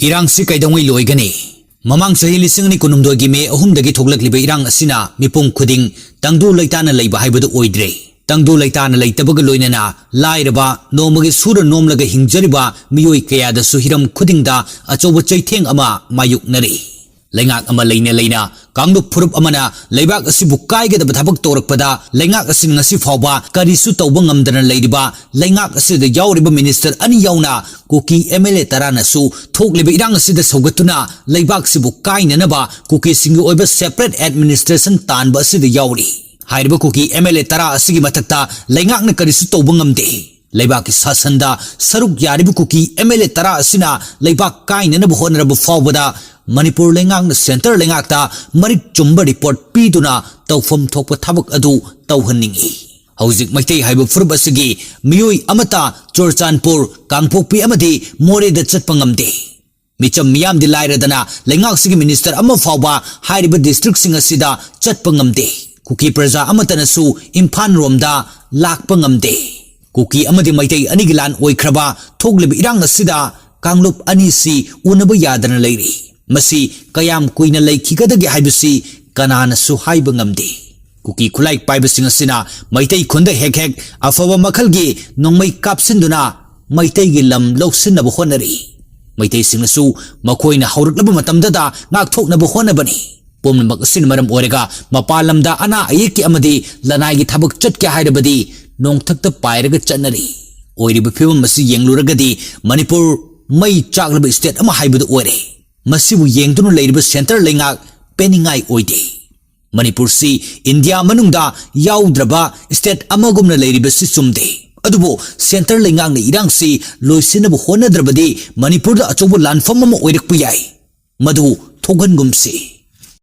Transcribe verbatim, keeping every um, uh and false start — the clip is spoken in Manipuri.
ꯏꯔꯥꯡꯁꯤ ꯀꯩꯗꯧꯉꯩ ꯂꯣꯏꯒꯅꯤ? ꯃꯃꯥꯡ ꯆꯍꯤ ꯂꯤꯁꯤꯡ ꯑꯅꯤ ꯀꯨꯟꯍꯨꯝꯗꯣꯏꯒꯤ ꯃꯦ ꯑꯍꯨꯝꯗꯒꯤ ꯊꯣꯛꯂꯛꯂꯤꯕ ꯏꯔꯥꯡ ꯑꯁꯤꯅ ꯃꯤꯄꯨꯝ ꯈꯨꯗꯤꯡ ꯇꯪꯗꯨ ꯂꯩꯇꯥꯅ ꯂꯩꯕ ꯍꯥꯏꯕꯗꯨ ꯑꯣꯏꯗ꯭ꯔꯦ꯫ ꯇꯪꯗꯨ ꯂꯩꯇꯥꯅ ꯂꯩꯇꯕꯒ ꯂꯣꯏꯅꯅ ꯂꯥꯏꯔꯕ, ꯅꯣꯡꯃꯒꯤ ꯁꯨꯔ ꯅꯣꯝꯂꯒ ꯍꯤꯡꯖꯔꯤꯕ ꯃꯤꯑꯣꯏ ꯀꯌꯥꯗꯁꯨ ꯍꯤꯔꯝ ꯈꯨꯗꯤꯡꯗ ꯑꯆꯧꯕ ꯆꯩꯊꯦꯡ ꯑꯃ ꯃꯥꯌꯣꯛꯅꯔꯤ꯫ ꯂꯩꯉꯥꯛ ꯑꯃ ꯂꯩꯅ ꯂꯩꯅ ꯀꯥꯡꯂꯨꯞ ꯐꯨꯔꯨꯞ ꯑꯃꯅ ꯂꯩꯕꯥꯛ ꯑꯁꯤꯕꯨ ꯀꯥꯏꯒꯗꯕ ꯊꯕꯛ ꯇꯧꯔꯛꯄꯗ, ꯂꯩꯉꯥꯛ ꯑꯁꯤꯅ ꯉꯁꯤ ꯐꯥꯎꯕ ꯀꯔꯤꯁꯨ ꯇꯧꯕ ꯉꯝꯗꯅ ꯂꯩꯔꯤꯕ ꯂꯩꯉꯥꯛ ꯑꯁꯤꯗ ꯌꯥꯎꯔꯤꯕ ꯃꯤꯅꯤꯁꯇꯔ ꯑꯅꯤ ꯌꯥꯎꯅ ꯀꯨꯀꯤ ꯑꯦꯝ ꯑꯦꯜ ꯑꯦ ꯇꯔꯥꯅꯁꯨ ꯊꯣꯛꯂꯤꯕ ꯏꯔꯥꯡ ꯑꯁꯤꯗ ꯁꯧꯒꯠꯇꯨꯅ ꯂꯩꯕꯥꯛꯁꯤꯕꯨ ꯀꯥꯏꯅꯅꯕ ꯀꯨꯀꯤꯁꯤꯡꯒꯤ ꯑꯣꯏꯕ separate administration ꯇꯥꯟꯕ ꯑꯁꯤꯗ ꯌꯥꯎꯔꯤ꯫ ꯍꯥꯏꯔꯤꯕ ꯀꯨꯀꯤ ꯑꯦꯝ ꯑꯦꯜ ꯑꯦ ꯇꯔꯥ ꯑꯁꯤꯒꯤ ꯃꯊꯛꯇ ꯂꯩꯉꯥꯛꯅ ꯀꯔꯤꯁꯨ ꯇꯧꯕ ꯉꯝꯗꯦ꯫ ꯂꯩꯕꯥꯛꯀꯤ ꯁꯥꯁꯟꯗ ꯁꯔꯨꯛ ꯌꯥꯔꯤꯕ ꯀꯨꯀꯤ ꯑꯦꯝ ꯑꯦꯜ ꯑꯦ ꯇꯔꯥ ꯑꯁꯤꯅ ꯂꯩꯕꯥꯛ ꯀꯥꯏꯅꯅꯕ ꯍꯣꯠꯅꯔꯕ ꯐꯥꯎꯕꯗ ꯃꯅꯤꯄꯨꯔ ꯂꯩꯉꯥꯛꯅ ꯁꯦꯟꯇꯔ ꯂꯩꯉꯥꯛꯇ ꯃꯔꯤꯛ ꯆꯨꯝꯕ ꯔꯤꯄꯣꯔꯠ ꯄꯤꯗꯨꯅ ꯇꯧꯐꯝ ꯊꯣꯛꯄ ꯊꯕꯛ ꯑꯗꯨ ꯇꯧꯍꯟꯅꯤꯡꯏ꯫ ꯍꯧꯖꯤꯛ ꯃꯩꯇꯩ ꯍꯥꯏꯕ ꯐꯨꯔꯨꯞ ꯑꯁꯤꯒꯤ ꯃꯤꯑꯣꯏ ꯑꯃꯠꯇ ꯆꯨꯔꯆꯥꯟꯄꯨꯔ, ꯀꯥꯡꯄꯣꯛꯄꯤ ꯑꯃꯗꯤ ꯃꯣꯔꯦꯗ ꯆꯠꯄ ꯉꯝꯗꯦ꯫ ꯃꯤꯆꯝ ꯃꯤꯌꯥꯝꯗꯤ ꯂꯥꯏꯔꯗꯅ ꯂꯩꯉꯥꯛꯁꯤꯒꯤ ꯃꯤꯅꯤꯁꯇꯔ ꯑꯃ ꯐꯥꯎꯕ ꯍꯥꯏꯔꯤꯕ ꯗꯤꯁꯇ꯭ꯔꯤꯛꯁꯤꯡ ꯑꯁꯤꯗ ꯆꯠꯄ ꯉꯝꯗꯦ꯫ ꯀꯨꯀꯤ ꯄ꯭ꯔꯖꯥ ꯑꯃꯠꯇꯅꯁꯨ ꯏꯝꯐꯥꯜ ꯔꯣꯝꯗ ꯂꯥꯛꯄ ꯉꯝꯗꯦ꯫ ꯀꯨꯀꯤ ꯑꯃꯗꯤ ꯃꯩꯇꯩ ꯑꯅꯤꯒꯤ ꯂꯥꯟ ꯑꯣꯏꯈ꯭ꯔꯕ ꯊꯣꯛꯂꯤꯕ ꯏꯔꯥꯡ ꯑꯁꯤꯗ ꯀꯥꯡꯂꯨꯞ ꯑꯅꯤꯁꯤ ꯎꯅꯕ ꯌꯥꯗꯅ ꯂꯩꯔꯤ꯫ ꯃꯁꯤ ꯀꯌꯥꯝ ꯀꯨꯏꯅ ꯂꯩꯈꯤꯒꯗꯒꯦ ꯍꯥꯏꯕꯁꯤ ꯀꯅꯥꯅꯁꯨ ꯍꯥꯏꯕ ꯉꯝꯗꯦ꯫ ꯀꯨꯀꯤ ꯈꯨꯠꯂꯥꯏ ꯄꯥꯏꯕꯁꯤꯡ ꯑꯁꯤꯅ ꯃꯩꯇꯩ ꯈꯨꯟꯗ ꯍꯦꯛ ꯍꯦꯛ ꯑꯐꯕ ꯃꯈꯜꯒꯤ ꯅꯣꯡꯃꯩ ꯀꯥꯞꯁꯤꯟꯗꯨꯅ ꯃꯩꯇꯩꯒꯤ ꯂꯝ ꯂꯧꯁꯤꯟꯅꯕ ꯍꯣꯠꯅꯔꯤ꯫ ꯃꯩꯇꯩꯁꯤꯡꯅꯁꯨ ꯃꯈꯣꯏꯅ ꯍꯧꯔꯛꯂꯕ ꯃꯇꯝꯗꯗ ꯉꯥꯛꯊꯣꯛꯅꯕ ꯍꯣꯠꯅꯕꯅꯤ꯫ ꯄꯨꯝꯅꯃꯛ ꯑꯁꯤꯅ ꯃꯔꯝ ꯑꯣꯏꯔꯒ ꯃꯄꯥꯟ ꯂꯝꯗ ꯑꯅꯥ ꯑꯌꯦꯛꯀꯤ ꯑꯃꯗꯤ ꯂꯅꯥꯏꯒꯤ ꯊꯕꯛ ꯆꯠꯀꯦ ꯍꯥꯏꯔꯕꯗꯤ ꯅꯣꯡꯊꯛꯇ ꯄꯥꯏꯔꯒ ꯆꯠꯅꯔꯤ꯫ ꯑꯣꯏꯔꯤꯕ ꯐꯤꯕꯝ ꯑꯁꯤ ꯌꯦꯡꯂꯨꯔꯒꯗꯤ ꯃꯅꯤꯄꯨꯔ ꯃꯩ ꯆꯥꯛꯂꯕ state ꯑꯃ ꯍꯥꯏꯕꯗꯨ ꯑꯣꯏꯔꯦ꯫ ꯃꯁꯤꯕꯨ ꯌꯦꯡꯗꯨꯅ ꯂꯩꯔꯤꯕ ꯁꯦꯟꯇꯔ ꯂꯩꯉꯥꯛ ꯄꯦꯟꯅꯤꯡꯉꯥꯏ ꯑꯣꯏꯗꯦ꯫ ꯃꯅꯤꯄꯨꯔꯁꯤ ꯏꯟꯗꯤꯌꯥ ꯃꯅꯨꯡꯗ ꯌꯥꯎꯗ꯭ꯔꯕ state ꯑꯃꯒꯨꯝꯅ ꯂꯩꯔꯤꯕꯁꯤ ꯆꯨꯝꯗꯦ꯫ ꯑꯗꯨꯕꯨ ꯁꯦꯟꯇꯔ ꯂꯩꯉꯥꯛꯅ ꯏꯔꯥꯡꯁꯤ ꯂꯣꯏꯁꯤꯟꯅꯕ ꯍꯣꯠꯅꯗ꯭ꯔꯕꯗꯤ ꯃꯅꯤꯄꯨꯔꯗ ꯑꯆꯧꯕ ꯂꯥꯟꯐꯝ ꯑꯃ ꯑꯣꯏꯔꯛꯄ ꯌꯥꯏ꯫ ꯃꯗꯨ ꯊꯣꯛꯍꯟꯒꯨꯝꯁꯤ꯫